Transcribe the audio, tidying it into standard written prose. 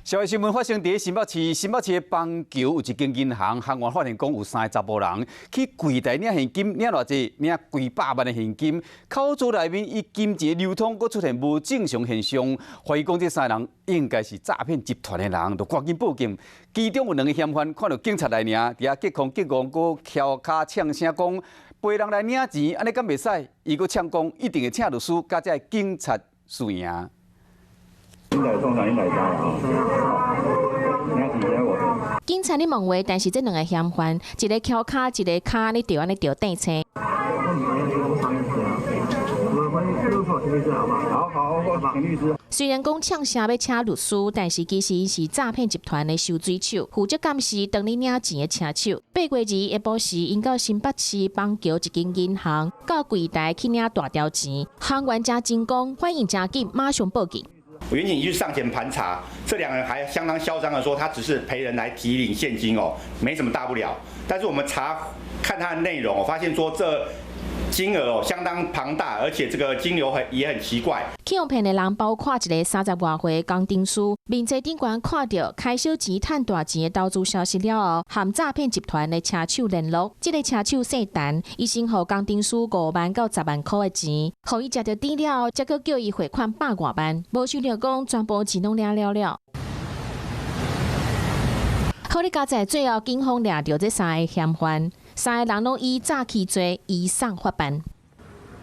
社會新聞發生佇新北市，新北市的邦橋有一間銀行，行員發現講有三个查埔人去櫃台領現金，領偌濟？領幾百萬的現金。口座內面伊金錢流通，閣出現無正常現象，懷疑講這三个人應該是詐騙集團的人，就趕緊報警。其中有兩个嫌犯看到警察來爾，佇遐激抗激戇，閣蹺跤嗆聲講，陪人來領錢，按呢敢袂使？伊閣嗆講一定會請律師，佮這个警察輸贏。應該通常應該知啊。警察咧問話，但是這兩个嫌犯，一个蹺跤，一个跤咧著按呢著硩青。好好，我請律師。雖然講嗆聲欲請律師，但是其實是詐騙集團的收水手，負責監視當咧領錢的車手。8月2下晡時，𪜶到新北市邦橋一間銀行，到櫃台去領大條錢，行員誠精講，反應誠緊，馬上報警。員警一上前盤查，這兩人還相當囂張的說，他只是陪人來提領現金哦，沒什麼大不了。但是我們查看他的內容，我發現說這金額哦相當龐大，而且這個金流很也很奇怪。去予騙的人包括一个30外歲工程師，面冊頂懸看著開小錢趁大錢的投資消息了後，和詐騙集團的車手聯絡。這个車手姓陳，伊先予工程師5萬到10萬塊的錢，予伊食著甜了後，才閣叫伊匯款百外萬。無想著講全部錢攏領了了。好哩，佳哉最後警方掠著這三个嫌犯，三个人攏以詐欺罪移送法辦。